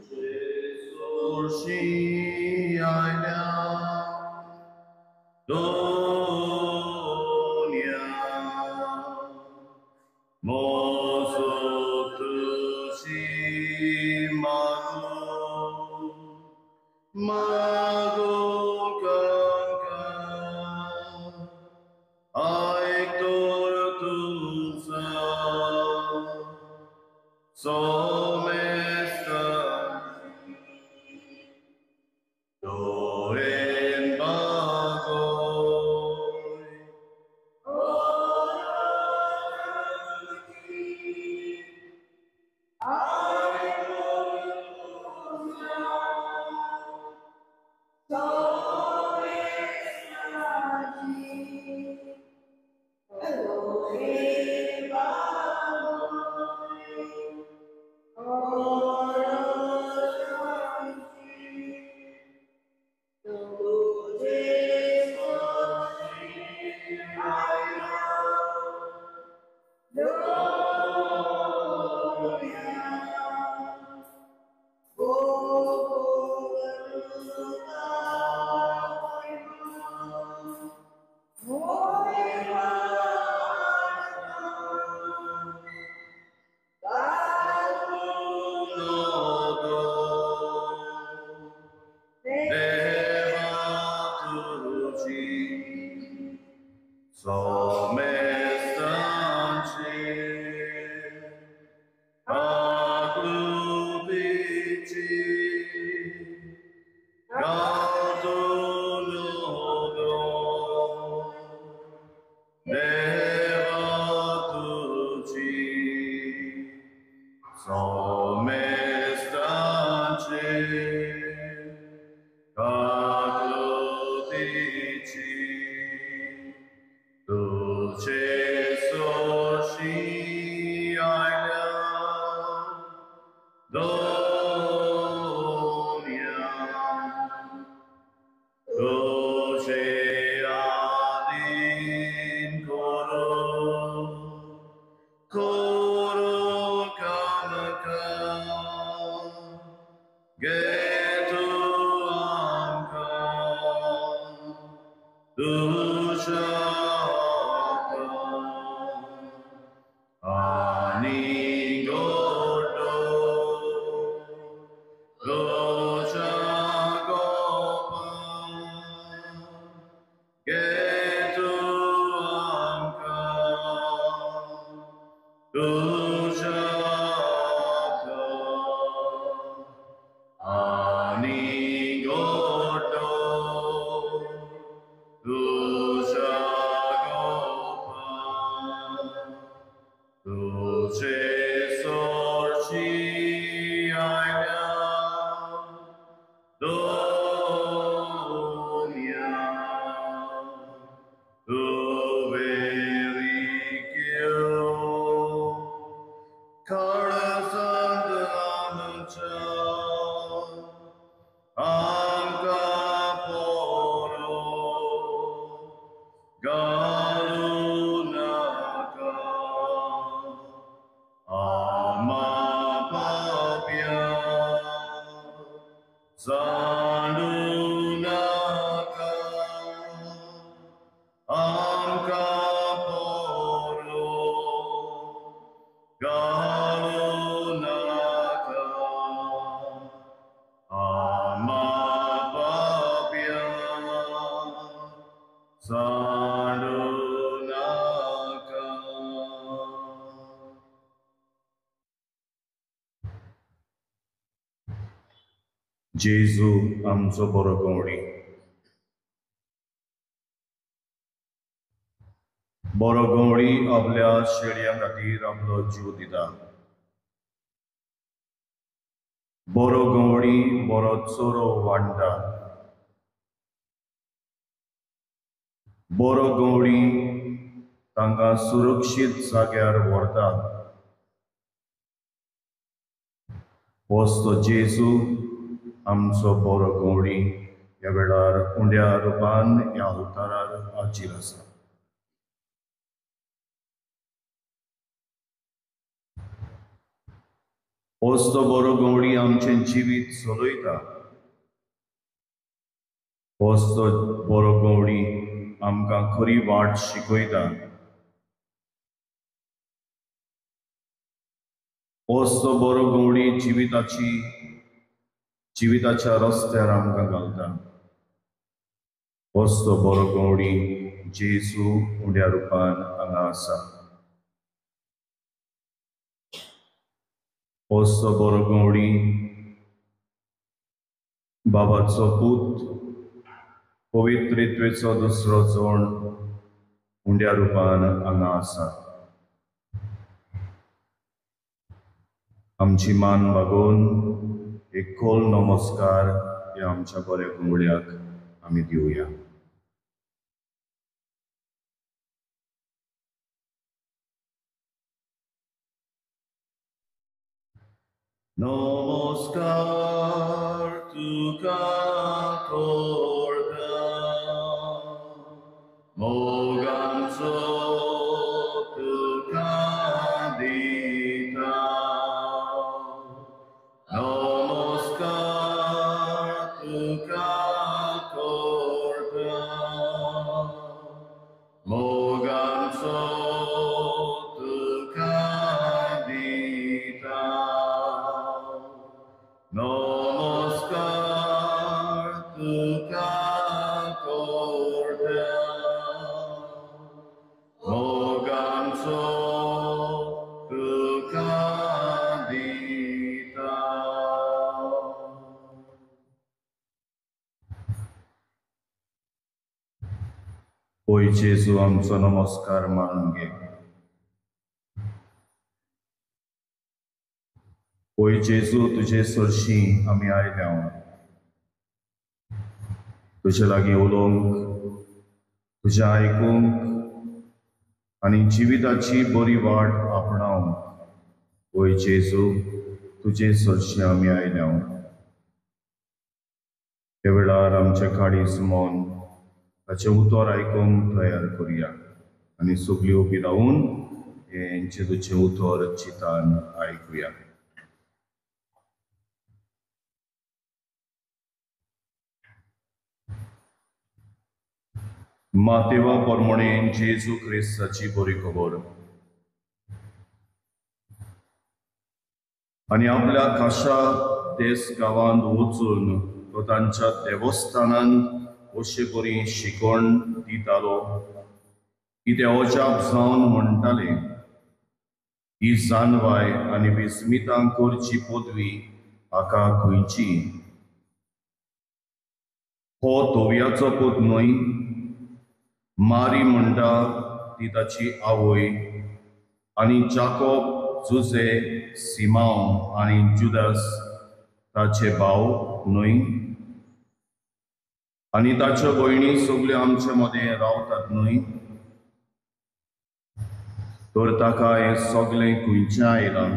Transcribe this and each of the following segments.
सोर्शी आयल्या दोन्या मोसो तुशी मागो मागो कांका आयक तुझा सोमेस्ता Doen bagoy Somestanci Aglubici Gaudulodo Deva tuci Somestanci Aglubici Dulce sorsi आयल्या दोन्या तुझे आदीन करो करो कामका गेतु आमका तुझ्या जेजू आमचो बरो गवळी, बरो गवळी आपल्या शेळयां खातीर आपलो जीव दिता। बरो गवळी बरो चोरो वांटा। बरो गवळी तांकां सुरक्षीत जाग्यार व्हरता। होच तो जेजू आमचो बरो गवळी ह्या वेळार उंड्या रुपान ह्या अवतारार हाजीर आसा। होच तो बरो गवळी आमचें जिवीत चलयता. होच तो बरो गवळी आमकां खरी वाट शिकयता. होच तो बरो गवळी जिविताच्या रस्त्यार आमकां घालता. होच तो बरो गवळी जेजू उंड्या रुपान हांगा आसा. होच तो बरो गवळी बाबाचो पूत, पवित्रित्वेचो दुसरो जण उंड्या रुपान हांगा आसा. आमची मान बागोवन एक खोल नमस्कार ह्या आमच्या बऱ्या गवळ्याक आमी दिवया. नमस्कार तुका करता, मोगांचो तुका दिता. नमस्कार तुका करता, मोगांचो तुका दिता. नमस्कार तुका करता, मोगांचो तुका दिता. होय जेजू, आमचो नमस्कार मानून घे. होय जेजू, तुजे सरशीं आमी आयल्या, तुजे लागीं उलोवंक, तुजें आयकूंक आनी जिविताची बरी वाट आपणावंक. होय जेजू, तुजे सरशीं आमी आयल्या. त्या वेळार आमचें काळीज मन ताचें उतर आयकूंक तयार करुया आनी सगळीं उबी रावून हें जेजूचें उतर चितान आयकुया. मातेवा प्रमाणे जेजू क्रिस्ताची बरी खबर. आनी आपल्या खाशा देस गांवांत वचून तो तांच्या देवस्थानांत अशे बरी शिकवण दितालो की ते अजाप जावन म्हणटाले, ही जानवाय आनी विस्मितां करची पदवी हाका खंयची? हो तोवयाचो पूत न्हय? मारी म्हणटा ती ताची आवय, आनी जाकोब, जुजे, सिमांव आनी जुदास ताचे भाव न्हय? आनी ताच्यो भयणी सगल्यो आमचे मदें रावतात न्हय? तर ताका हें सगळें खंयचें आयलां?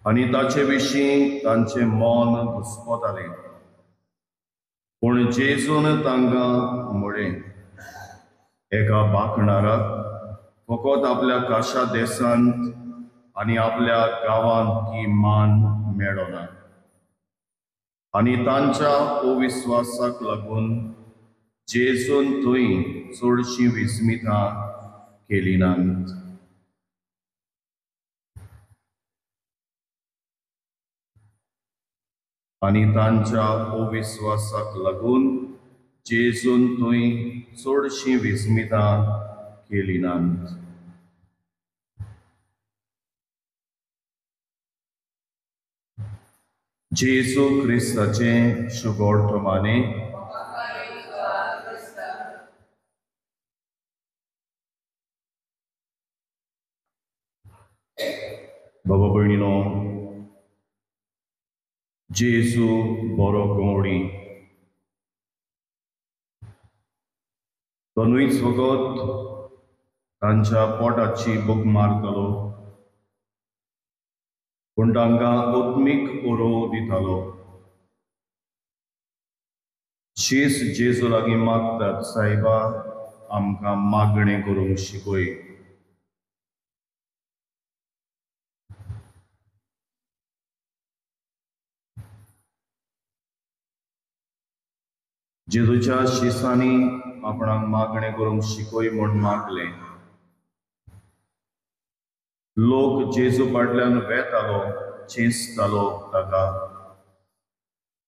आनी ताचे विशीं तांचें मन घुस्पतालें. पूण जेजून तांकां म्हळें, एका बाकणाराक फकत आपल्या काशा देशांत आनी आपल्या गांवांत ती मान मेळना. आनी तांच्या अविस्वासाक लागून जेजून थंय चडशीं विस्मितां केली नात. आनी तांच्या अविस्वासाक लागून जेजून थंय चडशीं विस्मितां केली नात. जेजू क्रिस्ताचें शुभवर्तमाने. बाबा भयणीनो, जेजू बरो गवळी. तो न्हयच फकत तांच्या पोटाची भूक मारतालो, पूण तांकां आत्मीक उरो दितालो. शीस जेजू लागीं मागतात, सायबा आमकां मागणें करूंक शिकय. जेजूच्या शिसांनी आपणाक मागणें करूंक शिकय म्हूण मागलें. लोक जेजू फाटल्यान वेतालो, चेंचतालो ताका.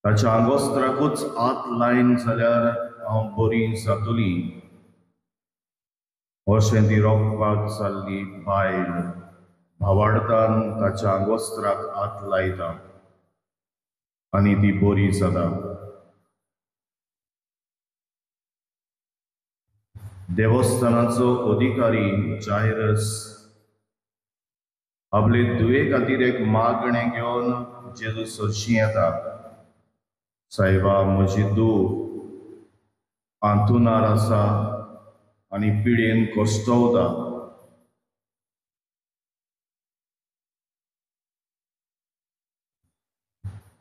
ताच्या आंगोस्त्राकूच हात लायन जाल्यार हांव बरी जातली अशें ती रोखपाक जाल्ली बायल भावार्थान ताच्या आंगोस्त्राक हात लायता आनी ती बरी जाता. देवस्थानाचो अधिकारी जायरस आपले धुवे खातीर एक मागणें घेवन जेजू सरशी येता. सायबा, म्हजी धूव आंतुनार आसा आनी पिडेन कश्टवता.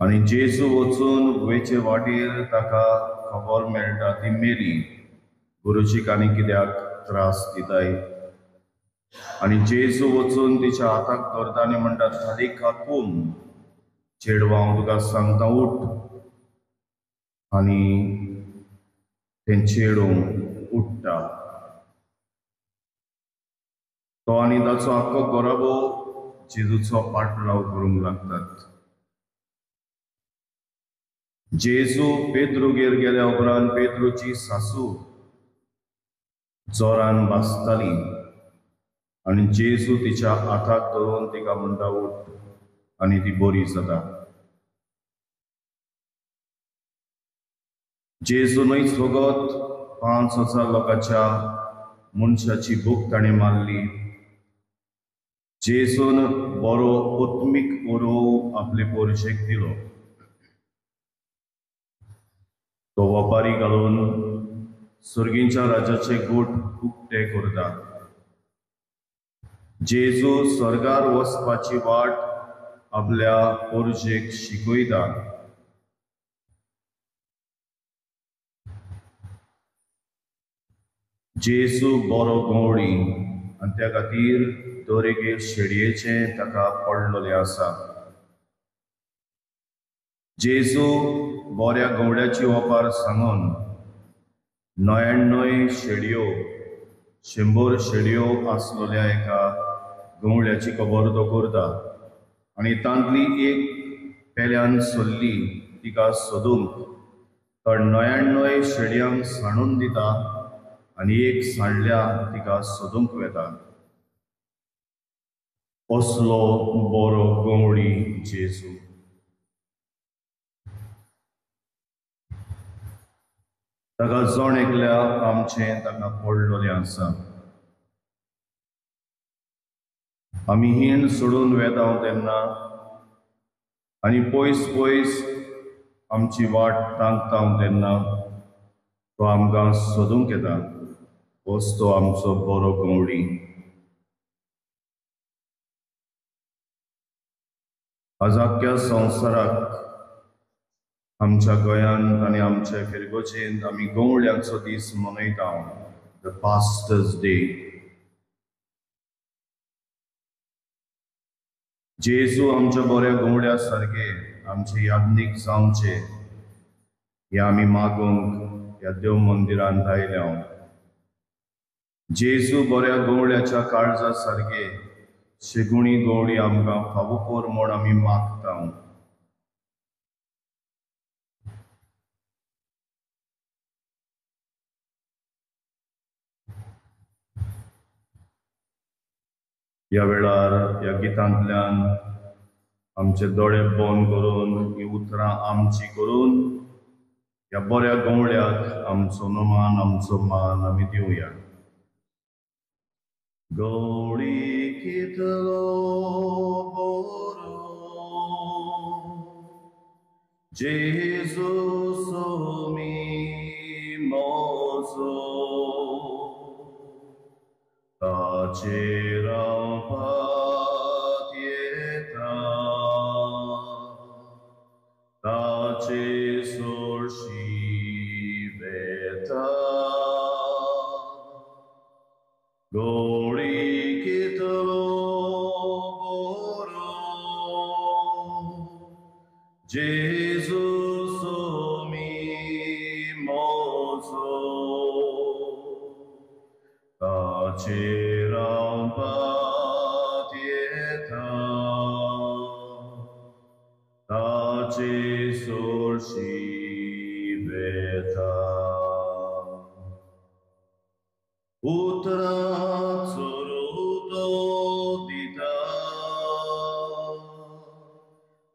आनी जेजू वचून वयचे वाटेर ताका खबर मेळटा ती मेली. गुरुजीक आनी कित्याक त्रास दिताय? आनी जेजू वचून तिच्या हाताक धरता आनी म्हणटा, थालीका कुम, चेडवा हांव तुका सांगता उठ. आनी तें चेडूं उठ्ठा. तो आनी ताचो आख्खो घराबो जेजूचो पाटलाव करूंक लागतात. जेजू पेद्रुगेर गेल्या उपरांत पेद्रूची सासू जोरान भासताली आनी जेजू तिच्या हाताक धरून तिका म्हणटा उठ आनी ती बरी जाता. जेजू न्हयच फकत 5000 लोकांच्या मनशाची भूक ताणें मारली. जेजून बरो आत्मीक उरोव आपले पोरशेक दिलो. तो वपारी घालून सर्गींच्या राज्याचे गोट उक्ते करता. जेजू स्वर्गार वचपाची वाट आपल्या पोरजेक शिकयता. जेजू बरो गवळी आनी त्या खातीर दर एके शेडयेचें ताका पडलेलें आसा. जेजू बऱ्या गवळ्याची ओपार सांगून 99 शेडयो, 100 शेडयो आसलेल्या एका गवळ्याची खबर तो करता आनी तांतली एक पेल्यान सोल्ली तिका सोदूंक तो 99 शेडयांक सांडून दिता आनी एक सांडल्या तिका सोदूंक वेता. असलो बरो गवळी जेजू. ताका जण एकल्या आमचें ताका पडलेलें आसा. आमी हीण सोडून वेता तेन्ना आनी पयस पयस आमची वाट तांकता तेन्ना तो आमकां सोदूंक येता. होच तो आमचो बरो गवळी. आज आख्ख्या संवसाराक आमच्या गोंयांत आनी आमच्या फिरगोजेंत आमी गवळ्यांचो दीस मनयता, the pastors day. जेजू आमच्या बऱ्या गवळ्या सारके आमचे याज्ञीक जावचे हे आमी मागूंक ह्या देव मंदिरांत आयल्या. जेजू बऱ्या गवळ्याच्या काळजा सारके शेगुणी गवळी आमकां फावो कर म्हूण आमी मागता. ह्या वेळार ह्या गितांतल्यान आमचे दोळे बंद करून ही उतरां आमची करून ह्या बऱ्या गवळ्याक आमचो नमान, आमचो मान आमी दिवया. गवळी कितलो बरो जेजू सोमी म्हजो, ताचेर हांव पातयेता, ताचे सोर्शी वेता. गवळी कितलो बरो जेजू सोमी म्हजो, ताचेर हांव पातयेता ताचे सोर्शी वेता उतरां चोरू तो दिता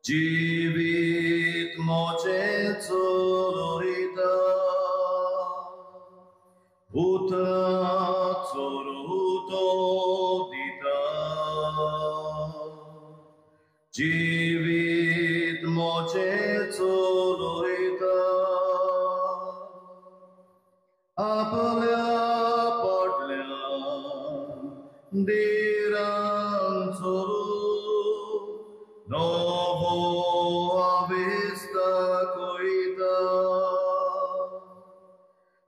जिवीत म्हजें चलयता उतरां चोरू तो दिता जिवीत म्हजें चलयता आपल्या पोटल्यान दिरान चोरू नवो आवेस दाखयता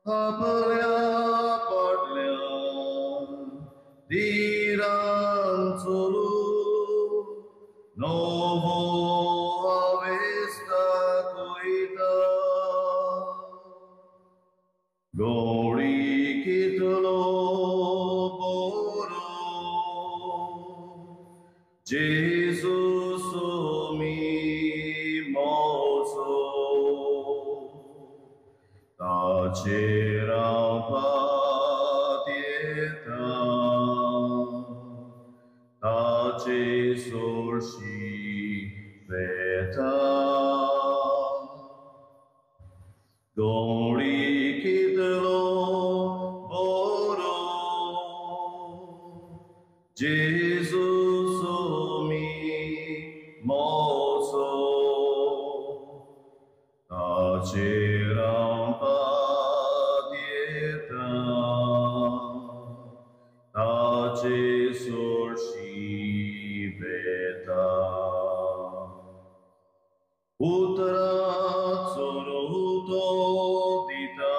आपल्या पोटल्यान दिरान चोरू नवो आवेस दाखयता गौरी कितलो बरो जेजू सोमी मोजो ताचेर हांव पातयेता ताचे सोर्शी वेता गौरी कितलो बरो जेजू सोमी मोजो ताचेर हांव पातयेता ताचे सोर्शी वेता उतरां चोरू तो दिता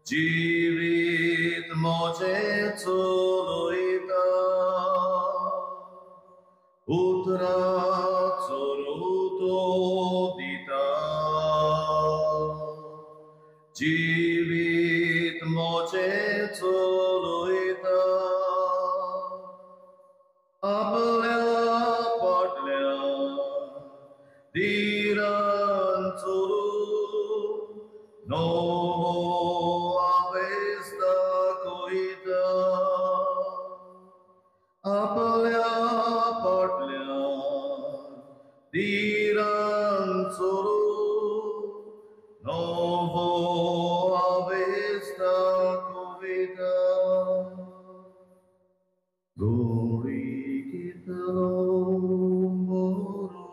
जिवीत म्हजें चलयता उतरां चोरू तो दिता जिवीत म्हजें चलयता आपल्या पोटल्यान दिरान चोरू नवो आवेस दाखयता आपल्या पोटल्यान दिरान चोरू नवो आवेस दाखयता गौरी कितलो बरो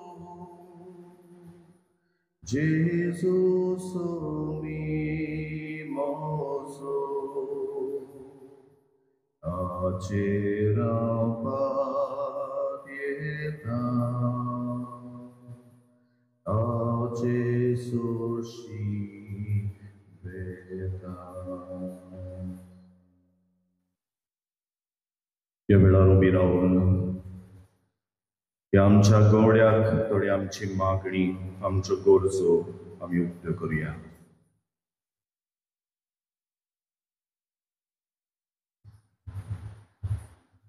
जेजू सोमी मोजो ताचेर हांव पातयेता ताचे सोर्शी वेता. ह्या वेळार उबी रावन ह्या आमच्या गवड्याक थोडी आमची मागणी आमच्यो गरजो आमी उक्त्यो करुया.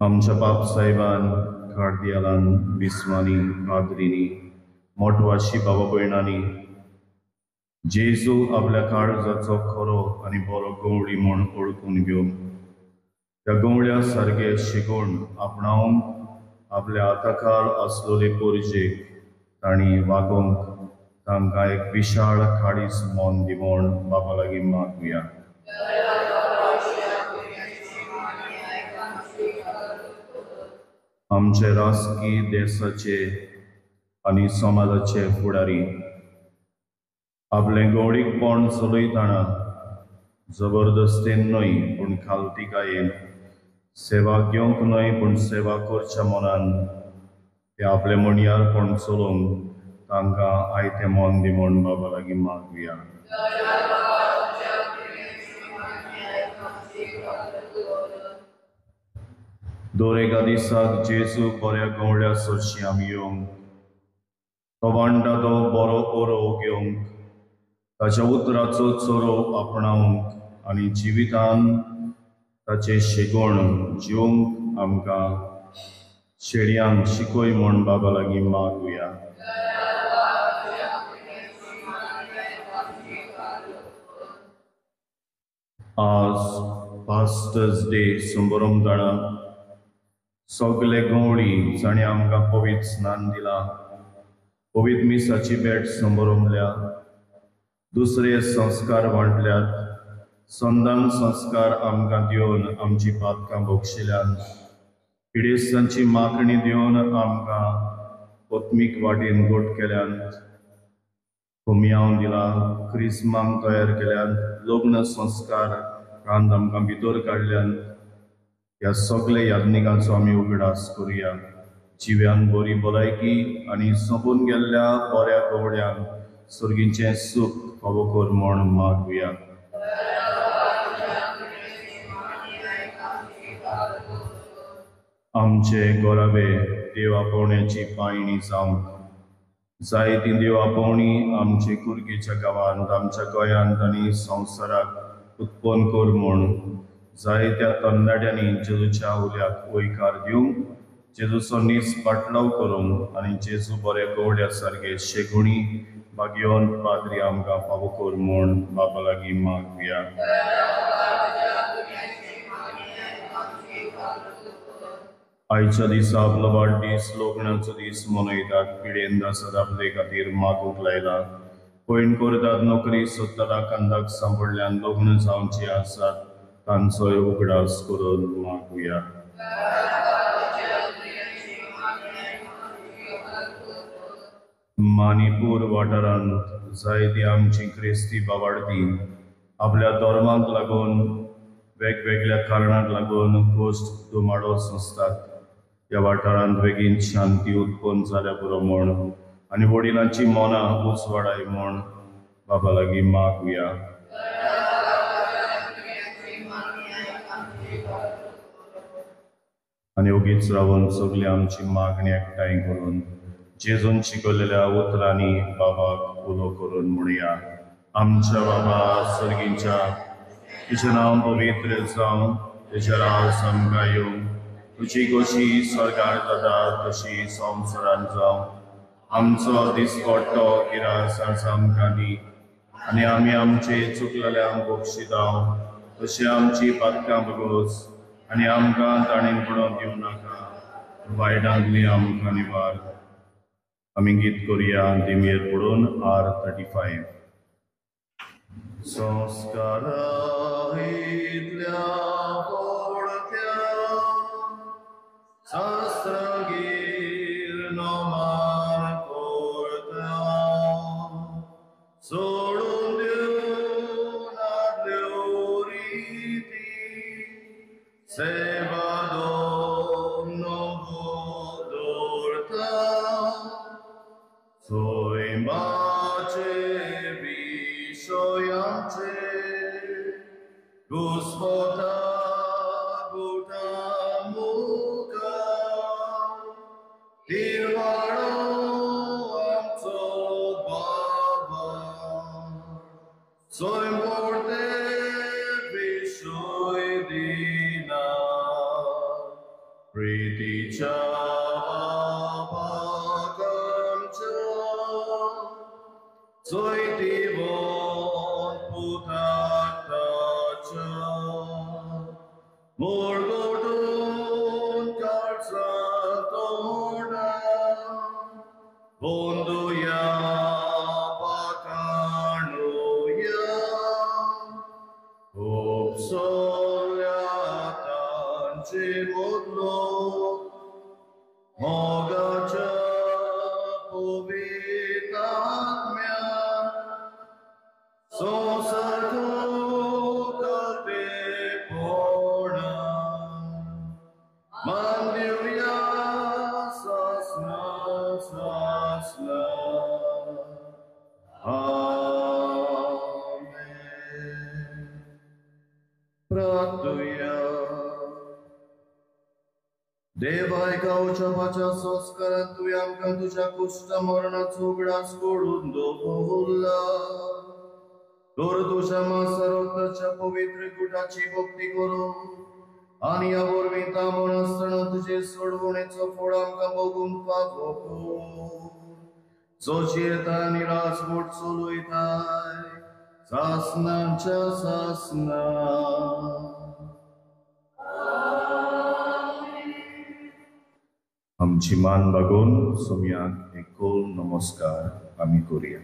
आमच्या बाप साहेबान कार्दियालान बिस्वानी पाद्रीनी मोटवाशी बाबा भयणांनी जेजू आपल्या काळजाचो खरो आनी बरो गवळी म्हूण वळखून घेवन त्या गवळ्या सारके शिकोवन आपणावंक आपल्या हाताखाल आसलेले पोरजेक तांणी वागोवंक तांकां एक विशाळ काळीज मन दिवण बाबा लागीं मागुया. आमचे राजकी देशाचे आनी समाजाचे फुडारी आपलें गवळीकपण चलयतना जबरदस्तेन न्हय पूण खालतिकायेन सेवा घेवंक न्हय पूण सेवा करच्या मनान ते आपलें म्हणयारपण चलोवंक तांकां आयतें मन दी म्हूण बाबा लागीं मागुया. दर एका दिसाक जेजू बऱ्या गवळ्या सरशी आमी येवंक तो वांटा तो बरो ओरोव घेवंक ताच्या उतराचो चरो आपणावंक आनी जिवितान ताचे शिकवण जिवंक आमकां शेडयांक शिकय म्हूण बाबा लागीं मागुया. आज पास्टर्स डे संबरमदाणा सगळे गवळी जांणी आमकां पवित्र स्नान दिलां, पवित्र मिसाची भेट संबरमल्या, दुसरे संस्कार वांटल्यात, संदान संस्कार आमकां दिवन आमची पातकां बक्षिल्यान, पिडेस्तांची मागणी दिवन आमकां आत्मीक वाटेन गोट केल्यान, कोमयांव दिला, क्रिस्मांक तयार केल्यान, लग्न संस्कार रांद आमकां भितर काडल्यान. ह्या सगळे याज्ञिकांचो आमी उगडास करुया. जिव्यान बरी भलायकी आनी सोंपून गेल्ल्या बऱ्या गवड्यांक सर्गीचें सूख फावो कर म्हूण मागुया. आमचे गोरावे देवा पावण्याची पायणी जावंक जायती देवा पावणी आमचे कुर्गेच्या गांवांत, आमच्या गोंयांत आनी संवसाराक उत्पन्न कर म्हूण जायत्या तरणाट्यांनी जेजूच्या उल्याक वयकार दिवंक, जेजूचो नीस पाटलाव करूंक आनी जेजू बऱ्या गवड्या सारके शेगुणी भाग्योन पाद्री आमकां फावो कर म्हूण बाबा लागीं मागुया. आयच्या दिसा आपलो वाडदीस, लग्नाचो दीस मनयतात. पिडेन आसात आपले खातीर मागूंक लायला. पयण करतात, नोकरी सोदतात, कांदाक सांपडल्यान लग्न जावची आसात तांचोय उगडास करून मागुया. मानिपूर वाठारांत जायती आमची क्रिस्ती बाबाडती आपल्या धर्माक लागून वेगवेगळ्या कारणाक लागून कोश्ट दुमाडो सोंसतात. ह्या वाठारांत बेगीन शांती उत्पन्न जाल्या पुरो म्हूण आनी वडिलांची मनां उजवाडाय म्हूण बाबा लागीं मागुया. आनी ओगीच रावन सगळी आमची मागणी एकठांय करून जेजून शिकवलेल्या उतरांनी बाबाक उलो करून म्हणया. आमच्या बाबा सर्गीच्या, तुजें नांव पवित्र जावं, तुजें राज आमकां येवं, तुजी कशी स्वर्गार जाता तशी संवसारांत जावं. आमचो दिसपट्टो गिरास आज आमकां दी आनी आमी आमचे चुकलेल्यांक बक्षितांव तशी आमची पातकां बगोस आनी आमकां ताणें पडोवन दिवं नाका, वायटांतली आमकां निवार. आमी गीत करुया दिमयेर पडून R35. संस्कारा इतल्या पोडत्या शास्त्रगीर नमार कोरता, सोडून दिवन आदल्यो रिती, सेवा नवो दवरता, सैमाचे विशयांचे घुस्पता गुटा मुखार, तिरवाडो आमचो बाबा, सैम पोडते विशय दिना, प्रितीच्या बाबाक आमच्या चोयतीवन पुताक ताच्या, मुरगोटून काळजां तोंडां बोंदुया पाकाणुया, खूब सोल्या तांचे मदलो मोगाच्या पवित्र आत्म्या, संवसार कल्पेपणा मान दिवया सासना सासना. आमेन. प्रार्थुया. देवाय गांवच्या पाच्या संस्कारात तुवें आमकां तुज्या कुश्ट मरणाचो उगडास करून दवरला. तर तुज्या मासा रक्ताच्या पवित्र गुटाची भक्ती करू आनी ह्या वरवीं तांबून आसतना तुजे सोडवणेचो फळ आमकां भोगूंक फावो कर. जो जियेता आनी राजवट चलयताय सासनाच्या सासना. आमची मान बागोवन सोम्याक एक खोल नमस्कार आमी करुया.